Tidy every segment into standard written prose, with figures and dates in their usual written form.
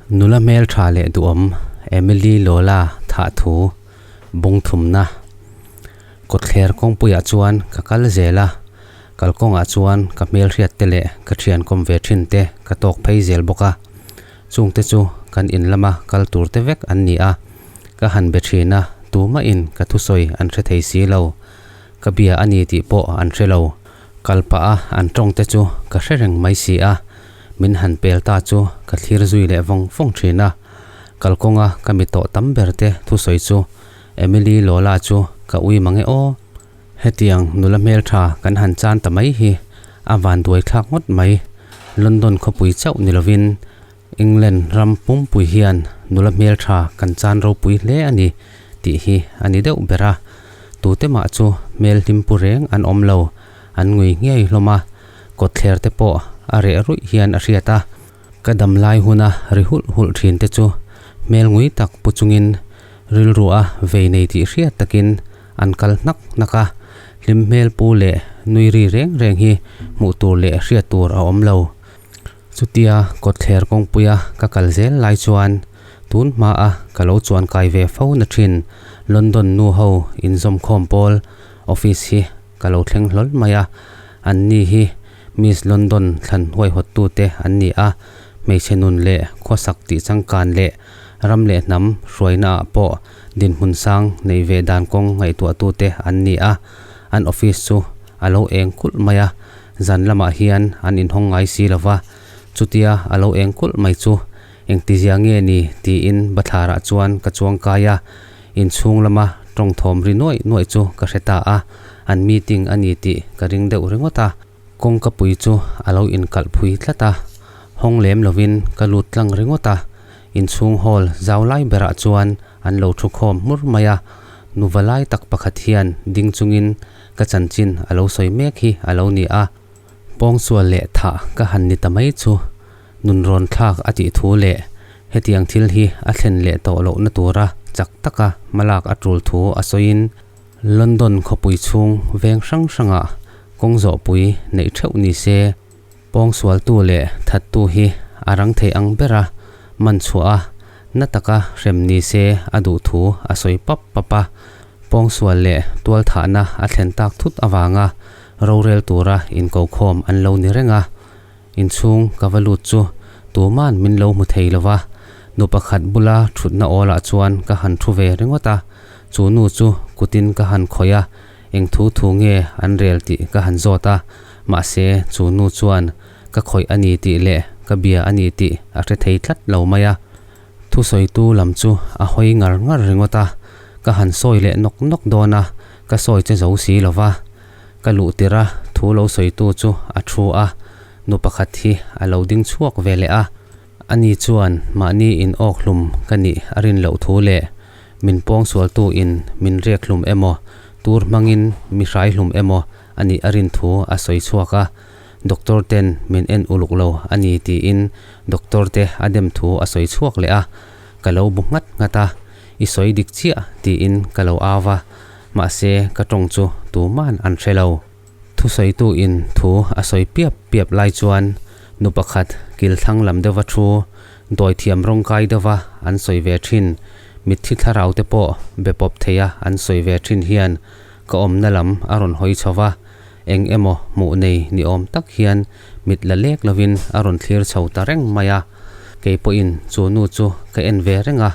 Nula hmeltha leh duhawm Emily Lola thah thu bung thumna kawtthler kawngpuiah chuan ka kal zel a, kalkawngah chuan ka hmelhriat te leh ka thian kawm ve thin te ka tawk phei zel bawk a, chungte chu kan in lama kal tur te vek an ni a, ka han be thin a, tumahin ka thusawi an hre thei si lo, ka bia a ni tih pawh an hre lo, kal pah a an tawng te chu ka hre reng mai si a. Min han pel ta chu ka thlir zui leh vawng vawng thin a, kalkawnga ka mi tawh tam ber te thusawi chu Emily Lola chu ka ui mang e aw. Hetiang nula hmeltha kan han chan ta mai hi a van duai thlak ngawt mai. London khawpui chauh ni lovin England ram pumpui hian nula hmeltha kan chan ropui hle a ni tih hi a ni deuh ber a. Tute mah chu hmel hlim pu reng an awm lo, an ngui nghiai hlawm a. Kawtthler te pawh a reh ruih hian a hriat a, ka dam lai huna ri hulh hulh thin te chu hmel ngui tak pu chungin rilru a vei nei tih hriat takin an kal hnak hnak a, hlim hmel pu leh nui ri reng reng hi hmuh tur leh hriat tur a awm lo. Chutia kawtthler kawngpuia ka kal zel lai chuan tun hmaa ka lo chuan kai ve fo na thin London nu ho inzawmkhawm pawl office hi Ka lo thleng hlawl mai a, an ni hi Miss London thlan huaihawttute an ni a, hmeichhe nun leh khawsak tih changkan leh ram leh hnam hruainaah pawh dinhmun sang nei ve dan kawng ngaihtuahtute an ni a, an office chu a lo eng kulh mai a, zan lamah hian an inhawng ngai si lo va, chutia a lo eng kulh mai chu engtizia nge ni tiin bathlarah chuan ka chuang kai a. Inchhung lama tawng thawm ri nuaih nuaih chu ka hre ta a, an meeting a ni tih ka ring deuh ringawt a. Kawngka pui chu a lo inkalh phui tlat a, hawng lem lovin ka lut tlang ringawt a. Inchhung hall zau lai berah chuan an lo thu khawm hmur mai a, nuva lai tak pakhat hian ding chungin ka chanchin a lo sawi mek hi a lo ni a. Pawngsual leh thah ka han ni ta mai chu nun rawn thlak a tih thu leh hetiang thil hi a thlen leh tawh lohna tura chak taka hmalak a tul thu a sawiin London khawpui chhung veng hrang hrangah kawng zawhpui neih theuh ni se pawngsualtu leh thattu hi a rang thei ang bera man chhuah a na taka hrem ni se a duh thu a sawi pap pap a, pawngsual leh tualthahna a thlen tak thut avanga rorel tura inkokhawm an lo ni reng a. Inchhung ka va lut chu tuman min lo hmu thei lo va, nu pakhat bula thutna awlah chuan ka han thu ve ringawt a, chu nu chu kutin ka han khawih a, eng thu thu nge an rel tih ka han zawt a, mahse chu nu chuan ka khawih a ni tih leh ka bia a ni tih a hre thei tlat lo mai a. Thusawitu lam chu a hawi ngar ngar ringawt a, ka han sawi leh nawk nawk dawn a, ka sawi che zo si lo va. Ka luh tirh a, thu lo sawitu chu a thu a, nu pakhat hi a lo ding chhuak ve leh a. Ani chuan mahni in awk hlum ka nih a rin loh thu leh min pawngsualtu in min riak hlum emaw, tur hmangin mi hrai hlum emaw a nih a rin thu a sawi chhuak a. Doctor ten min en uluk lo a ni tiin doctor te a dem thu a sawi chhuak leh a, ka lo bu nghat nghat a, I sawi dik chiah tiin ka lo au va, mahse ka tawng chu tuman an hre lo. Thusawitu in thu a sawi piap piap lai chuan nu pakhat kil thlang lam deuha thu dawithiam rawngkai deuha an sawi ve thin, mitthi thlarau te pawh be pawp theia an sawi ve thin hian ka awmna lam a rawn hawi chho va, Eng emaw hmuh nei ni awm tak hian mit la lek lovin a rawn thlir chho ta reng mai a, kei pawhin chu nu chu ka en ve reng a,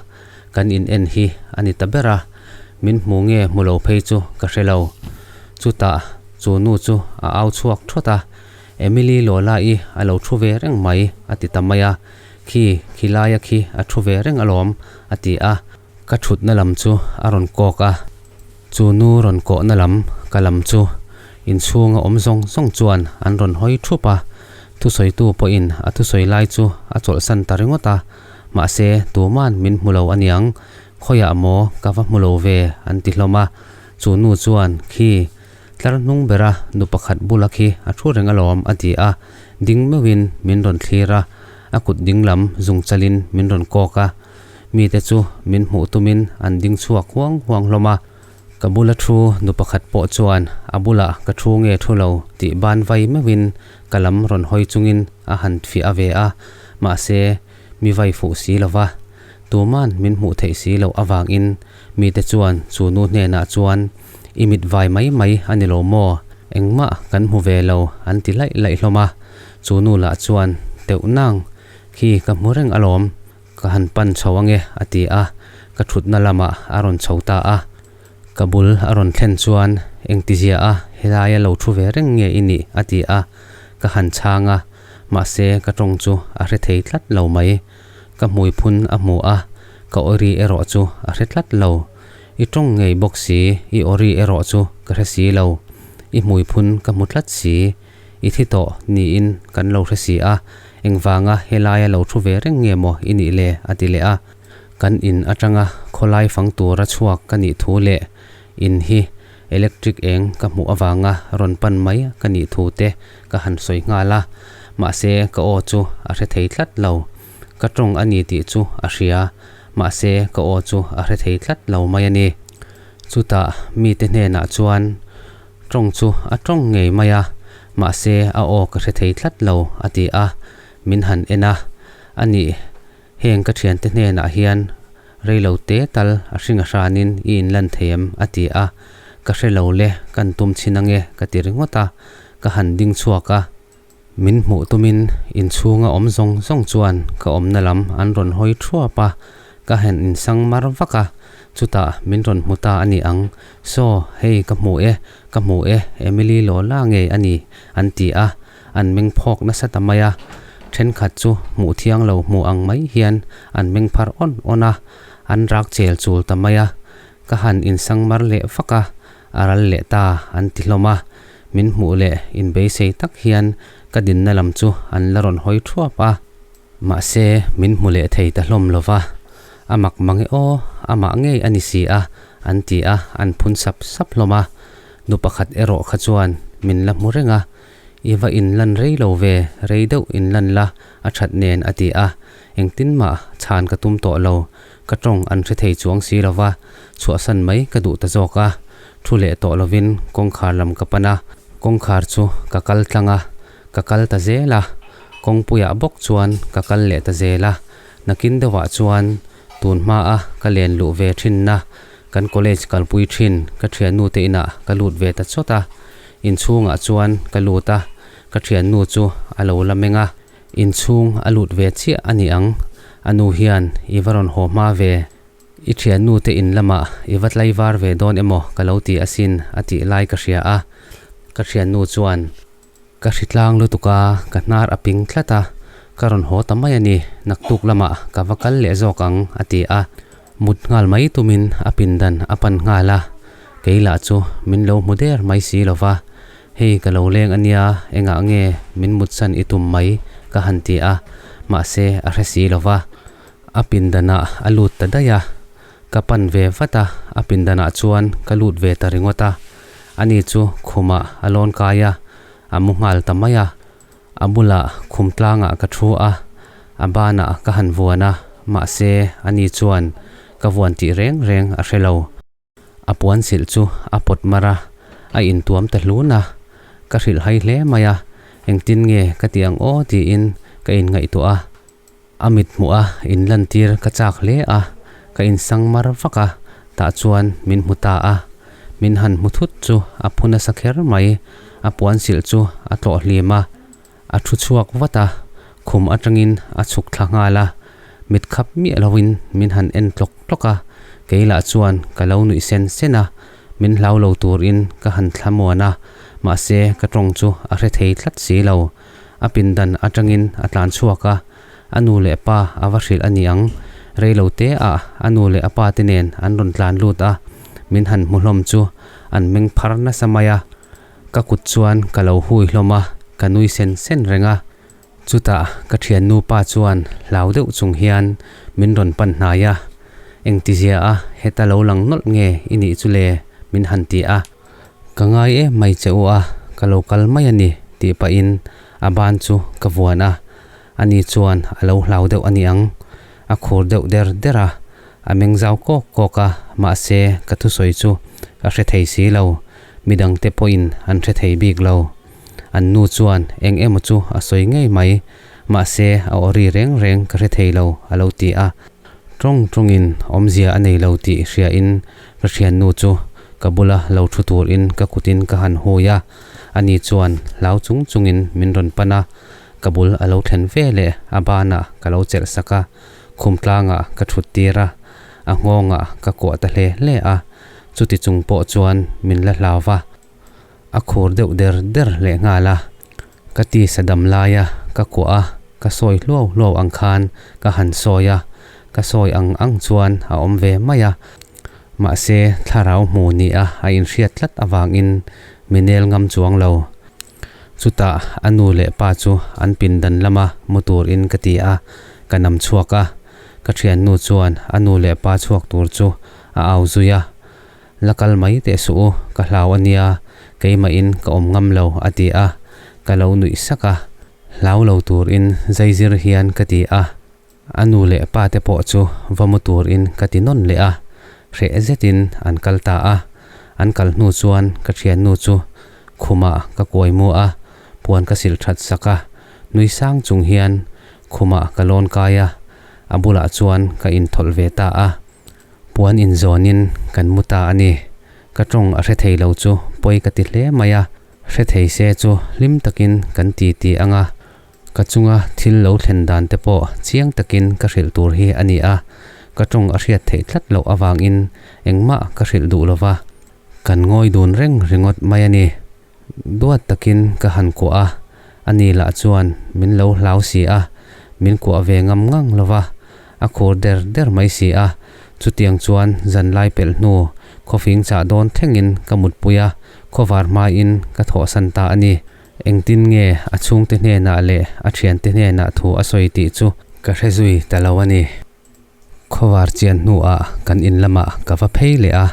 kan in en hi a ni ta ber a, min hmu nge hmu lo phei chu ka hre lo. Chutah chu nu chu a au chhuak thawt a, Emily Lola-i a lo thu ve reng mai a ti ta mai a, Khi, khi laia khi a thu ve reng alawm a ti a, Ka thutna lam chu a rawn kawk a, chu nu rawn kawhna lam ka lam chu inchhunga awm zawng zawng chuan an rawn hawi thup a, thusawitu pawhin a thusawi lai chu a chawlhsan ta ringawt a, mahse tuman min hmu lo aniang, khawiah maw ka va hmu lo ve an ti hlawm a, chu nu chuan khi tlar hnung bera nu pakhat bula khi a thu reng alawm a ti a, ding meuhin min rawn thlir a, a kut ding lam zung chalin min rawn kawk a. Mite chu min hmuh tumin an ding chhuak huang huang hlawm a. Ka bula thu nu pakhat pawh chuan a bulah ka thu nge thu lo tih ban vai meuhin ka lam rawn hawi chungin a han fiah ve a, mahse mi vai fuh si lo va, tuman min hmuh theih si loh avangin mite chuan chu nu hnenah chuan I mit vai mai mai a ni lo maw? Engmah kan hmu ve lo an ti laih laih hlawm a, chu nu lah chuan teuh nang khi ka hmu reng alawm. Ka han pan chho ange a ti a, ka thutna lamah a rawn chho ta a. Ka bul a rawn thlen chuan engtizia a helaia lo thu ve reng nge i nih a ti a, ka han chhang a, mahse ka tawng chu a hre thei tlat lo mai. Ka hmui phun a hmu a, ka awri erawh chu a hre tlat lo. I tawng ngei bawk si, i awri erawh chu ka hre si lo. I hmui phun ka hmu tlat si. I thi tawh niin kan lo hre si a, engvanga helaia lo thu ve reng nge maw i nih le? a ti leh a. Kan in atanga khawlai fang tura chhuak ka nih thu leh in hi electric eng ka hmuh avanga rawn pan mai ka nih thu te ka han sawi nghal a, mahse ka aw chu a hre thei tlat lo. Ka tawng a ni tih chu a hria, mahse ka aw chu a hre thei tlat lo mai a ni. Chutah mite hnenah chuan Tawng chu a tawng ngei mai a, mahse a aw ka hre thei tlat lo, a ti a, min han en a. A nih, heng ka thiante hnenah hian reilo te tal a hring a hranin i inlan thei em? a ti a. Ka hre lo le, kan tum chhin ange ka ti ringawt a, ka han ding chhuak a. Min hmuh tumin inchhunga awm zawng zawng chuan ka awmna lam an rawn hawi thuap a, ka han insang mar vak a, chutah min rawn hmu ta a ni ang. Saw, hei ka hmu e, ka hmu e, Emily Lola ngei a ni, an ti a, an meng phawk nasa ta mai a. Thenkhat chu hmuh thiang lo hmu ang mai hian an meng phar awn awn a, an rak chel chul ta mai a. Ka han insang mar leh vak a, a ral leh ta an ti hlawm a, min hmuh leh inbeisei tak hian ka dinna lam chu an la rawn hawi thuap a, mahse min hmu leh thei ta hlawm lo va, a mak mang e aw, amah ngei a ni si a an ti a, an phun sap sap hlawm a, nu pakhat erawh kha chuan min la hmu reng a, I va inlan rei lo ve, rei deuh inlan la a that nen a ti a, engtin mah chhan ka tum tawh lo, Ka tawng an hre thei chuang si lo va, chhuahsan mai ka duh ta zawk a. Thu leh tawh lovin kawngkhar lam ka pan a, kawngkhar chu ka kal tlang a, ka kal ta zel a. Kawngpuiah bawk chuan ka kal leh ta zel a, nakin deuhah chuan tun hmaa ka len luh ve thinna kan college kalpui thin ka thiannu te inah ka lut ve ta chawt a. Inchhungah chuan ka lut a, ka thiannu chu a lo la meng a. Inchhung a lut ve chiah a ni ang. A nu hian i va rawn haw hma ve. I thiannu te in lamah i va tlaivar ve dawn emaw ka lo ti asin a tih lai ka hria a. Ka thiannu chuan, Ka hritlang lutuk a, ka hnar a ping tlat a, ka rawn haw ta mai a ni, naktuk lamah ka va kal leh zawk ang a ti a. Mut nghal mai tumin a pindan a pan nghal a, kei lah chu min lo hmu der mai si lo va. Hei ka lo leng a nia, engah nge min mutsan i tum mai? ka han ti a, mahse a hre si lo va. A pindanah a lut ta daih a, ka pan ve vat a, a pindanah chuan ka lut ve ta ringawt a. Ani chu khumah a lawn kai a, a mu nghal ta mai a. A bulah khum tlangah ka thu a, a banah ka han vuan a, mahse ani chuan ka vuan tih reng reng a hre lo. A puan silh chu a pawt mar a, a intuam ta hlun a. Ka hrilh hai hle mai a, engtin nge ka ti ang aw tiin ka inngaihtuah a. A mit hmuh a inlantir ka chak hle a, ka insang mar vak a, tah chuan min hmu ta a. Min han hmu thut chu a phu nasa kher mai, a puan silh chu a tlawh hlim a. A thu chhuak vat a, khum atangin a chhuk thla nghal a, mit khap miah lovin min han en tlawk tlawk a, kei lah chuan ka lo nuih sen sen a, min hlau lo turin ka han thla muan a, mahse ka tawng chu a hre thei tlat si lo. A pindan atangin a tlan chhuak a, a nu leh pa a va hrilh a ni ang, rei lo te ah a nu leh a pa te nen an rawn tlan lut a, min han hmu hlawm chu an meng phar nasa mai a. Ka kut chuan ka lo hui hlawm a, ka nui sen sen reng a. Chutah ka thiannu pa chuan hlau deuh chung hian min rawn pan hnai a, Engtizia a heta lo lang nawlh nge i nih chu le? min han ti a. Ka ngai em mai che u a, ka lo kal mai a ni tih pahin a ban chu ka vuan a. Ani chuan a lo hlau deuh a ni ang, a khur deuh der der a. A meng zau kawk kawk a, mahse ka thusawi chu a hre thei si lo, midangte pawhin an hre thei bik lo. An nu chuan eng emaw chu a sawi ngei mai, mahse a aw ri reng reng ka hre thei lo a lo ti a. Tawng tawngin awmzia a nei lo tih hriain ka thiannu chu ka bula lo thu turin ka kutin ka han hui a, ani chuan hlau chung chungin min rawn pan a, ka bul a lo thlen ve leh a banah ka lo chelh sak a, khum tlangah ka thut tir a, a nghawngah ka kuah ta hle hle a, chuti chung pawh chuan min la hlau va, a khur deuh der der lehnghal a. Ka tisa dam laia ka kuah a, ka sawi hluau hluau ang khan ka han sawi a, ka sawi ang ang chuan a awm ve mai a. Mahse, thlarau hmu nia a inhriat tlat avangin mi nel ngam chuang lo. Chutah a nu leh pa chu an pindan lama mu turin ka ti a, ka nam chhuak a. Ka thiannu chuan a nu leh pa chhuak tur chu a au zui a. La kal mai teh suh u, ka hlau a nia, keimahin ka awm ngam lo a ti a, ka lo nuih sak a, hlau lo turin zaizir hian ka ti a, a nu leh pa te pawh chu va mu turin ka ti nawn leh a, hreh zetin an kal ta a, an kal hnu chuan ka thiannu chu khumah ka kuai mu a, puan ka sil that sak a, nui sang chung hian khumah ka lawn kai a, a bulah chuan ka inthawlh ve ta a. Puan inzawnin kan mu ta a ni. Ka tawng a hre thei lo chu pawi ka ti hle mai a, hre thei se chu hlim takin kan ti ti ang a, ka chunga thil lo thlen dan te pawh chiang takin ka hrilh tur hi a ni a, ka tawng a hriat theih tlat loh avangin engmah ka hrilh duh lo va, kan ngawi dun reng ringawt mai a ni. Duat takin ka han kuah a, ani lah chuan min lo hlau si a, min kuah ve ngam ngang lo va, a khur der der mai si a. Chutiang chuan zanlai pelh hnu khawfing chah dawn thlengin ka mutpui a, khawvar hmain ka thawhsan ta a ni. Engtin nge a chhungte hnenah leh a thiante hnenah thu a sawi tih chu ka hre zui ta lo a ni. Khawvar chian hnuah kan in lamah ka va phei leh a,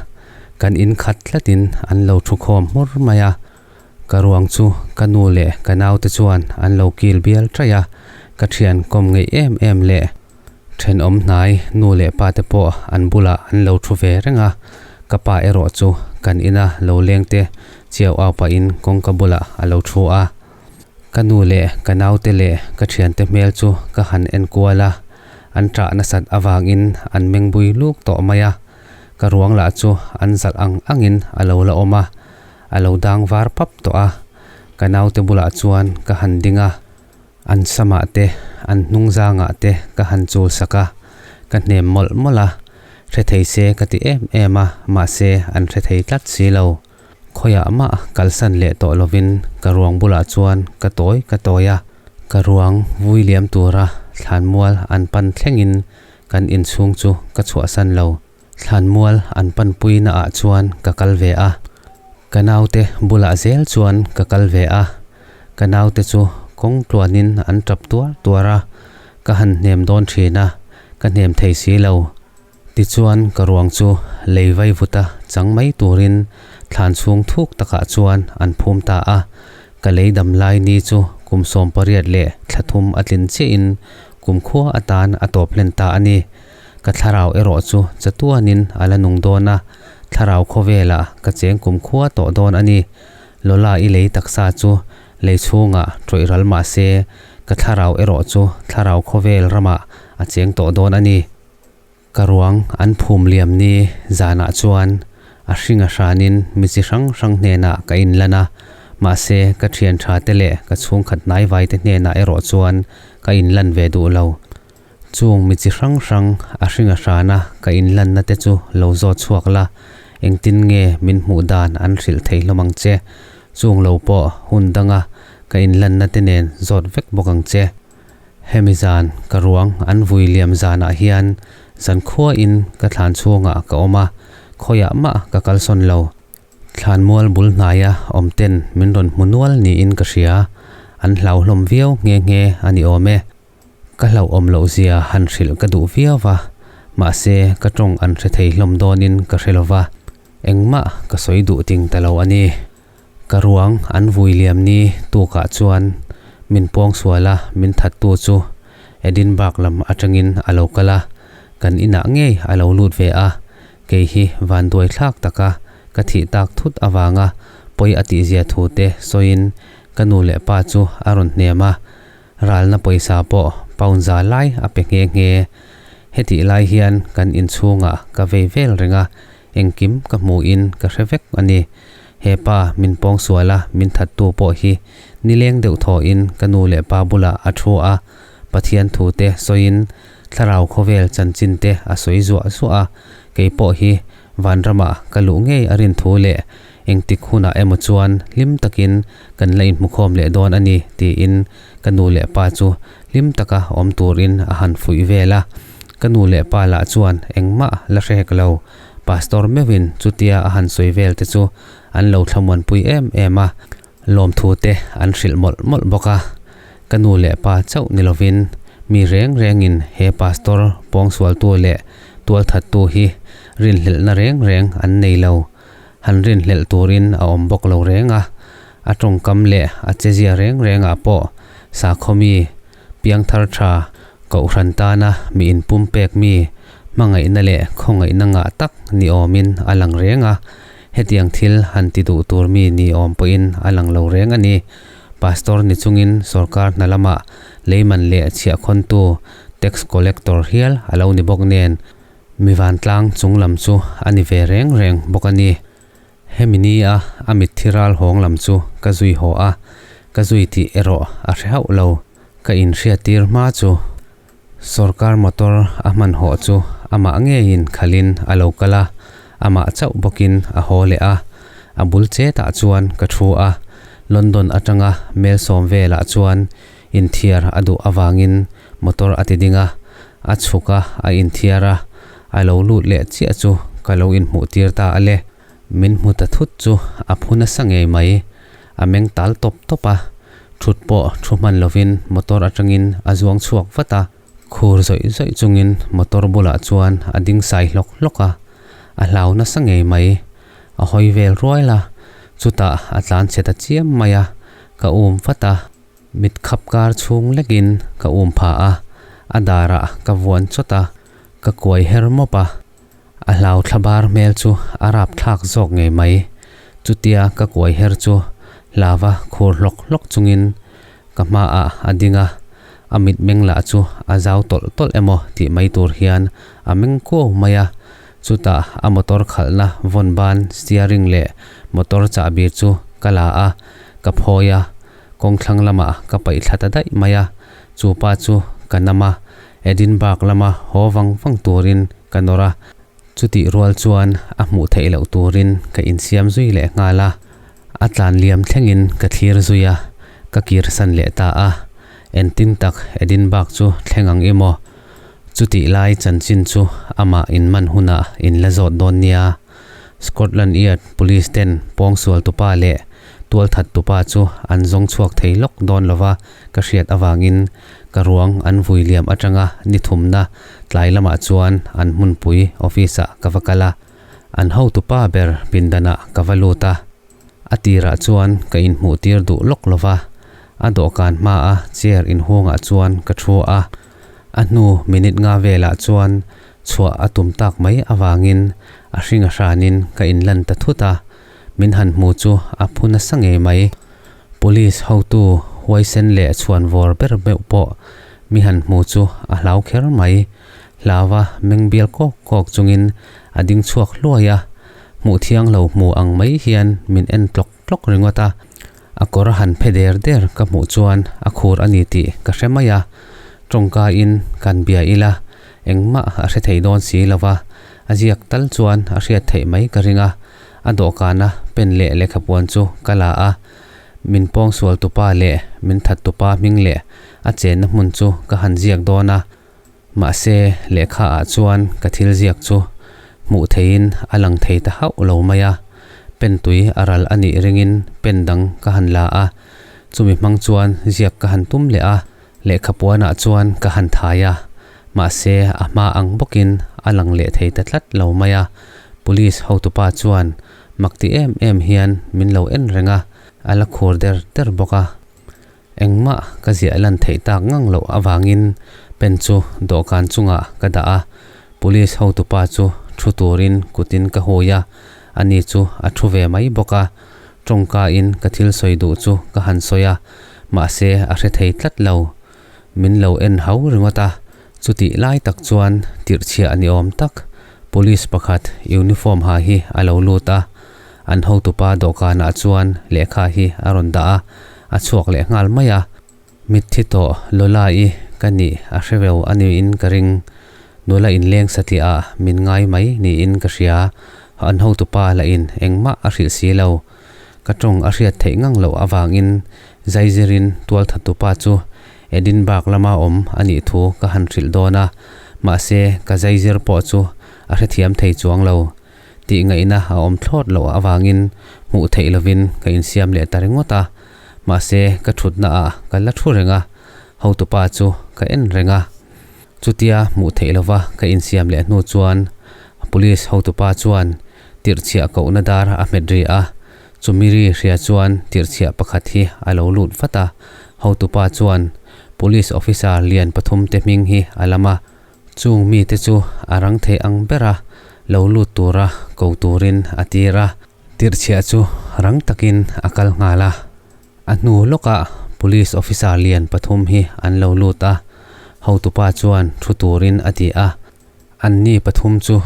kan in khat tlatin an lo thu khawm hmur mai a. Ka ruang chu ka nu leh ka naute chuan an lo kil bial ṭaih a, ka ṭhian kawm ngeih em em leh ṭhenawm hnai nu leh pa te pawh an bulah an lo thu ve reng a. Ka pa erawh chu kan ina lo leng te chiau au pahin kawngka bulah a lo thu a. Ka nu leh ka naute leh ka ṭhiante hmel chu ka han en kual a, an ṭah nasat avangin an meng bui luk tawh mai a, ka ruang lah chu an zalh ang angin a lo la awm a, a lo dang var pap tawh a. Ka naute bulah chuan ka han ding a, an samah te, an hnung zangah te ka han chul sak a, ka hnem mawlh mawlh a, hre thei se ka ti em em a, mahse an hre thei tlat si lo. Khawiah mah kalsan leh tawh lovin ka ruang bulah chuan ka tawi ka tawi a, ka ruang vui liam tura thlanmual an pan thlengin kan inchhung chu ka chhuahsan lo. Thlanmual an panpui naah chuan ka kal ve a, ka naute bulah zel chuan ka kal ve a, ka naute chu kawng tluanin an tap tuar tuar a, ka han hnem dawn thin a, ka hnem thei si lo. Tichuan ka ruang chu lei vai vuta chang mai turin thlan chhung thuk takah chuan an phum ta a, ka lei dam lai ni chu kum 18 leh thla thum a tlin chiahin kum khua atan a tawp hlen ta a ni. Ka thlarau erawh chu chatuanin a la nung dawn a, thlarau khawvelah ka cheng kum khua tawh dawn a ni. Lola i lei taksa chu lei chhungah tawih ral mah se, ka thlarau erawh chu thlarau khawvel ramah a cheng tawh dawn a ni. Ka ruang an phum liam ni zanah chuan a hring a hranin mi chi hrang hrang hnenah ka inlan a, mahse ka thian tha te leh ka chhungkhat hnaivai te hnenah erawh chuan ka inlan ve duh lo. Chung mi chi hrang hrang a hring a hrana ka inlanna te chu lo zawt chhuak la, engtin nge min hmuh dan an hrilh thei hlawm ang che. Chung lo pawh hun danga ka inlanna te nen zawt vek bawk ang che. Hemi zan ka ruang an vui liam zanah hian zankhuain ka thlan chhungah ka awm a, khawiah mah ka kalsawn lo. Thlanmual bul hnaia awm ten min rawn hmu nual niin ka hria, an hlauhlawm viau nghe nghe a ni awm e. Ka hlauhawm loh zia han hrilh ka duh viau va, mahse ka tawng an hre thei hlawm dawnin ka hre lo va, engmah ka sawi duh ting ta lo a ni. Ka ruang an vui liam ni tukah chuan min pawng sual a, min thattu chu Edinburgh lam atangin a lo kal a. Kan inah ngei a lo lut ve a, kei hi vanduai thlak taka ka thih tak thut avanga pawi a tihzia thu te sawiin ka nu leh pa chu a rawn hnem a, ralna pawisa pawh pound za lai a pe nghe nghe. Hetih lai hian kan inchhungah ka vei vel reng a, engkim ka hmuhin ka hre vek a ni. He pa min pawng sual a min thattu pawh hi nileng deuh thawhin ka nu leh pa bulah a thu a, Pathian thu te sawiin thlarau khawvel chanchin te a sawi zuah zuah a, kei pawh hi vanramah ka luh ngei a rin thu leh engtik hunah emaw chuan hlim takin kan la inhmukhawm leh dawn a ni tiin ka nu leh pa chu hlim taka awm turin a han fuih vel a. Ka nu leh pa lah chuan engmah la hre hek lo, Pastor meuhin chutia a han sawi vel te chu an lo thlamuanpui em em a. Lawmthu te an hrilh mawlh mawlh bawk a, ka nu leh pa chauh ni lovin mi reng rengin he pastor pawngsualtu leh tualthattu hi rinhlelhna reng reng an nei lo. Han rinhlelh turin a awm bawk lo reng a, a tawngkam leh a chezia reng rengah pawh sakhaw mi piangthar tha, kohhran tana mi inpumpek mi, hmangaihna leh khawngaihna ngah tak ni awmin a lang reng a, hetiang thil han ti duh tur mi ni awm pawhin a lang lo reng a ni. Pastor ni chungin sorkar hna lamah leiman leh chhiahkhawntu, tax collector, hial a lo ni bawk nen, mi vantlang chung lam chu a ni ve reng reng bawk a ni. Hemi ni a a mitthi ral hawng lam chu ka zui haw a, ka zui tih erawh a hre hauh lo. Ka inhriattir hma chu sorkar motor a hman hawh chu amah ngeiin khalhin a lo kal a, amah chauh bawkin a haw leh a. A bul chetah chuan ka thu a, London atanga mel sawm velah chuan inthiar a duh avangin motor a ti ding a, a chhuk a, a inthiar a, a lo lut leh chiah chu ka lo inhmuh tir ta a le. Min hmu ta thut chu a phu nasa ngei mai, a meng tal tawp tawp a, thut pawh thu hman lovin motor atangin a zuang chhuak vat a, khur zawih zawih chungin motor bulah chuan a ding sai hlawk hlawk a, a hlau nasa ngei mai, a hawi vel rual a, chutah a tlan chhe ta chiam mai a, ka um vat a. Mit khap kar chhung lekin ka um pha a, a darah ka vuan chawt a, ka kuai her mawp a. A hlau thla bar hmel chu a rap thlak zawk ngei mai. Chutia ka kuai her chu hlava khur hlawk hlawk chungin ka hmaah a ding a, a mitmeng lah chu a zau tawlh tawlh emaw tih mai tur hian a meng kuau mai a. Chutah a motor khalhna vawn ban steering leh motor chahbi chu ka la a, ka phawi a. Kawng thlang lamah ka paih thla ta daih mai a, chu pa chu ka nam a, Edinburgh lama haw vang vang turin ka nawr a, chutih rual chuan a hmuh theih loh turin ka insiam zui leh nghal a, a tlan liam thlengin ka thlir zui a, ka kirsan leh ta a, entin tak Edinburgh chu thleng ang i maw? Chutih lai chanchin chu amah inman hunah in la zawt dawn nia. Scotland Yard Police ten pawngsual tupa leh tualthat tupa chu an zawng chhuak thei lawk dawn lova ka hriat avangin ka ruang an vui liam atanga ni thumna tlai lamah chuan an hmunpui office ah ka va kal a, an hotupa ber pindanah ka va lut a. A tirah chuan ka inhmuh tir duh lawk lova, a dawhkan hmaa chair inhungah chuan ka thu a, a hnu minute nga velah chuan chhuah a tum tak mai avangin a hring a hranin ka inlan ta thut a, min han hmu chu a phu nasa ngei mai. Police hotu huaisen leh chhuan vawr ber meuh pawh mi han hmu chu a hlau kher mai. Hlauva meng bial kawk kawk chungin a ding chhuak hluai a, hmuh thiang lo hmu ang mai hian min en tlawk tlawk ringawt a, a kawr a han phe der der ka hmuh chuan a khur a ni tih ka hre mai a, tawngka in kan bia ila engmah a hre thei dawn si lo va, a ziak tal chuan a hriat theih mai ka ring a, a dawhkana pen leh lehkhapuan chu ka la a, min pawngsual tupa leh min that tupa hming leh a chenna hmun chu ka han ziak dawn a. Mahse, lehkha ah chuan ka thil ziak chu hmuh theihin a lang thei ta hauh lo mai a, pen tui a ral a nih ringin pen dang ka han la a, chumi hmang chuan ziak ka han tum leh a, lehkha puanah chuan ka han thai a, mahse a hma ang bawkin a lang leh thei ta tlat lo mai a, police hotupa chuan mak ti em em hian min lo en reng a, a la khur der der bawk a. Engmah ka ziah lan theih tak ngang loh avangin pen chu dawhkan chungah ka dah a, Police hotupa chu thu turin kutin ka hui a, ani chu a thu ve mai bawk a. Tawngka in ka thil sawi duh chu ka han sawi a, mahse a hre thei tlat lo. Min lo en hau ringawt a, chutih lai tak chuan tirhchhiah ni awm tak police pakhat uniform ha hi a lo lut a, an hotupa dawhkanah chuan lehkha hi a rawn dah a, a chhuak leh nghal mai a. Mitthi tawh Lola-i ka nih a hre veu a niin ka ring. Nula inleng satliah ah min ngai mai niin ka hria. An hotupa lahin engmah a hrilh si lo. Ka tawng a hriat theih ngang loh avangin zaizirin tualthattupa chu Edinburgh lama awm a nih thu ka han hrilh dawn a, mahse ka zaizir pawh chu a hrethiam thei chuang lo. Tih ngaihna a awm thlawt loh avangin hmuh theih lovin ka insiam leh ta ringawt a. Mahse, ka thutna ah ka la thu reng a, hotupa chu ka en reng a. Chutia hmuh theih lova ka insiam leh hnu chuan Police hotupa chuan tirhchhiah kohna dar a hmet ri a, chumi ri hria chuan tirhchhiah pakhat hi a lo lut vat a. Hotupa chuan Police officer lian pathum te hming hi a lam a, chung mite chu a rang thei ang bera lo lut tura ko turin a tir a. Tirhchhiah chu rang takin a kal nghal a, a hnu lawkah Police officer lian pathum hi an lo lut a, hotupa chuan thu turin a ti a, anni pathum chu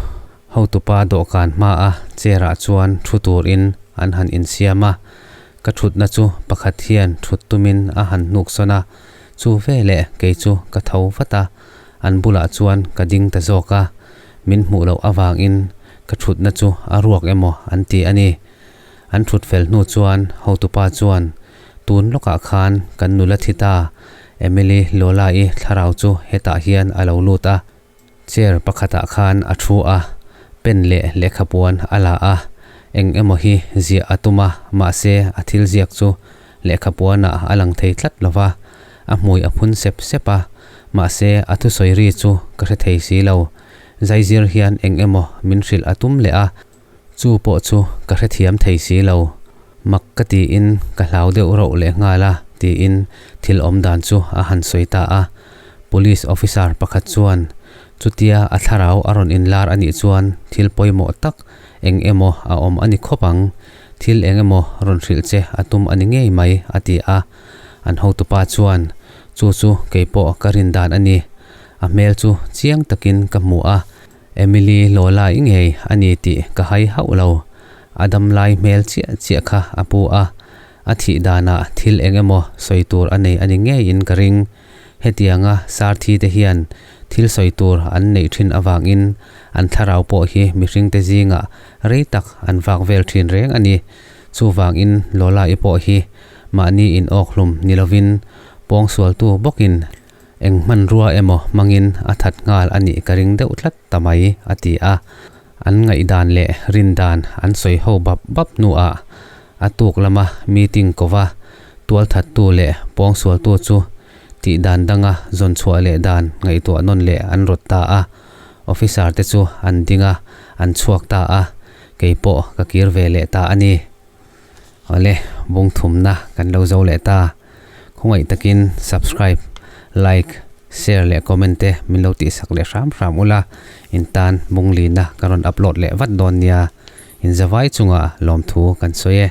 hotupa dawhkan hmaa chair ah chuan thu turin an han insiam a, ka thutna chu pakhat hian thut tumin a han hnuk sawn a, chu veleh kei chu ka tho vat a, an bulah chuan ka ding ta zawk a, min hmuh loh avangin ka thutna chu a ruak emaw an ti a ni. An thut fel hnu chuan hotupa chuan, Tun lawkah khan kan nula thi ta, Emily Lola-i thlarau chu hetah hian a lo lut a, chair pakhatah khan a thu a, pen leh lehkhapuan a la a, eng emaw hi ziah a tum a, mahse a thil ziak chu lehkhapuanah a lang thei tlat lo va, a hmui a phun sep sep a, mahse a thusawi ri chu ka hre thei si lo. Zaizir hian eng emaw min hrilh a tum leh a, chu pawh chu ka hrethiam thei si lo. Mak ka tiin ka hlau deuh rauh leh nghal a, tiin thil awm dan chu a han sawi ta a. Police officer pakhat chuan chutia a thlarau a rawn inlar a nih chuan thil pawimawh tak eng emaw a awm a ni khawp ang, thil eng emaw rawn hrilh che a tum a ni ngei mai, a ti a. An hotupa chuan, Chu chu kei pawh ka rin dan a ni. A hmel chu chiang takin ka hmu a, Emily Lola i ngei a ni tih ka hai hauh lo. A dam lai hmel chiah chiah kha a pu a, a thih danah thil eng emaw sawi tur a nei a ni ngeiin ka ring. Hetianga sarthi te hian thil sawi tur an neih thin avangin an thlarau pawh hi mihringte zingah rei tak an vak vel thin reng a ni. Chuvangin Lola i pawh hi mahni in awk hlum ni lovin pawngsualtu bawkin Eng hmanrua emaw hmangin a that nghal a nih ka ring deuh tlat ta mai, a ti a. An ngaihdan leh rindan an sawi ho bap bap hnuah a tuk lama meeting kova tualthattu leh pawngsualtu chu tihdan danga zawn chhuah leh dan ngaihtuah nawn leh an rawt ta a. Officer te chu an ding a, an chhuak ta a, kei pawh ka kir ve leh ta a ni. Awle, bung thumna kan lo zo leh ta. Khawngaih takin subscribe, like, share leh comment te min lo tihsak leh hram hram ula, in tan bunglina ka rawn upload leh vat dawn nia. Inzavai chunga lawmthu kan sawi e.